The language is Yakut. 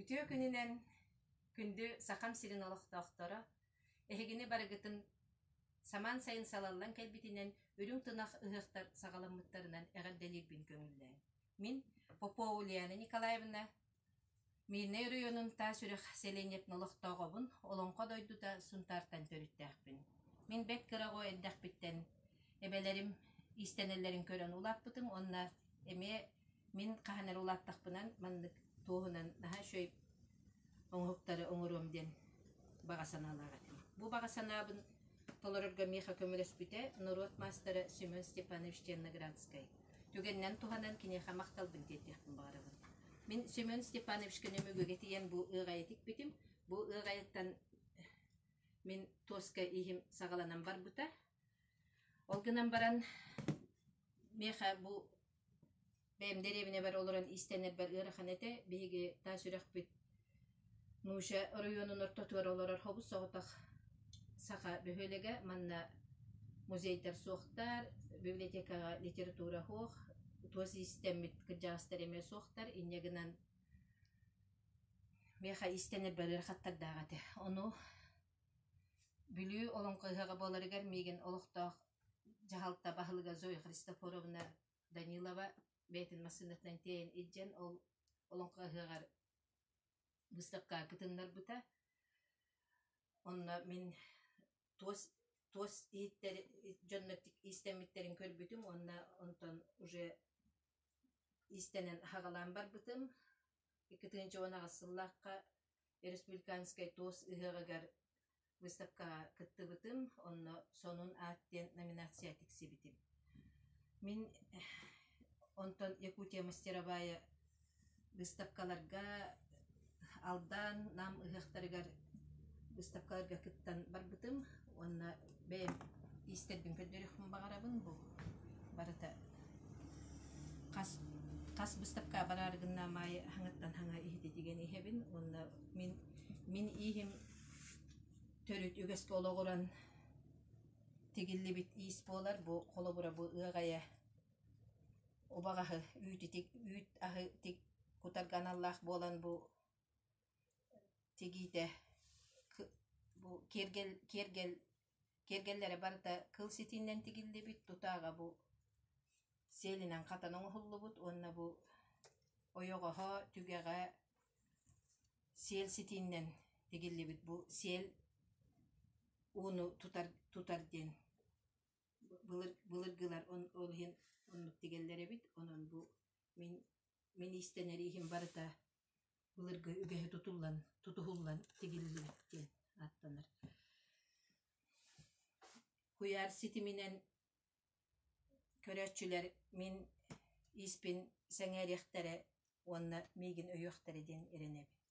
Үтүө күнүнэн, күндү Сахам сирин олохтоохторо! Эһигини барыгытын самаан сайын салаллан кэлбитинэн үрүҥ тунах ыһыахтар саҕаламмыттарынан эҕэрдэлиирбин көҥүллээҥ. Мин Попова Ульяна Николаевна, Мирнэй оройуонун Таас Үрэх сэлиэнньэтин олохтооҕобун, Олоҥхо дойдута Сунтаартан төрүттээхпин. Мин бэрт кыра оҕо эрдэхпиттэн эбэлэрим иистэнэллэрин көрөн улааппытым уонна эмиэ мин хаһан эрэ улааттахпынан маннык туоһунан наһаа үчүгэй оҥоһуктары оҥоруом диэн баҕа санаалаах этим. Бу баҕа санаабын толорорго миэхэ көмөлөспүтэ норуот маастара Семен Степанович Черноградскай. Түгэнинэн туһанан киниэхэ махталбын тиэрдиэхпин баҕарабын. Мин Семен Степановичка Нөмүгүгэ тиийэн бу ыаҕайы тикпитим. Бу ыаҕайыттан мин туоска ииһим саҕаланан барбыта. Ол гынан баран миэхэ бу бэйэм дэриэбинэбэр олорон иистэнэрбэр ыарахан этэ. Биһиги таас үрэхпит Нууча оройуонун ортотугар олорор хобус-соҕотох саха бөһүөлэгэ. Манна музейдар суохтар, библиотекаҕа литература суох, туос иистэммит кырдьаҕастар эмиэ суохтар. Инньэ гынан миэхэ иистэнэрбэр ыарахаттардаах этэ. Ону Бүлүү олоҥхо ыһыаҕа буоларыгар миигин олохтоох дьаһалта баһылыга Зоя Христофоровна Данилова бэйэтин массыынатынан тиэйэн илдьэн ол олоҥхо ыһыаҕар быыстапкаҕа кытыннарбыта. Онно мин туос туос иһиттэр дьоннор иистэммиттэрин көрбүтүм уонна онтон уже иистэнэн аһаҕалаан барбытым. 2018 сыллаахха республиканскай туос ыһыаҕыгар выставкаҕа кыттыбытым, онно «Сонун аат» диэн номинация тиксибитим. Мин онтон Якутия мастеровая выставкаларга Алдан, Нам ыһыахтарыгар выставкаларга кыттан барбытым уонна бэйэм иистэрбин көрдөрүөхпүн баҕарабын бу барыта хас хас быыстапка бараары гыннаам аайы хаҥаттан хаҥа иһититигэн иһэбин уонна мин мин ииһим төрүт үгэскэ олоҕуран тигиллибит иис буолар бу холобура бу ыаҕайа убаҕаһы үүт үүт аһы кутарга аналлаах буолан бу тигиитэ бу киэргэл киэргэл киэргэллэрэ барыта кыл ситиинэн тигиллибит тутааҕа бу сиэлинэн хатан оҥоһуллубут уонна бу ойоҕоһо түгэҕэ сиэл ситиинэн тигиллибит бу сиэл ууну тутар тутар диэн былыр былыргылар ол иһин оннук тигэллэр эбит онон бу мин мин иистэнэр ииһим барыта былыргы үгэһи тутуллан тутуһуллан тигиллибит диэн ааттанар. Куйаар ситиминэн көрөөччүлэр мин ииспин сэҥээриэхтэрэ уонна миигин өйүөхтэрэ диэн эрэнэбин.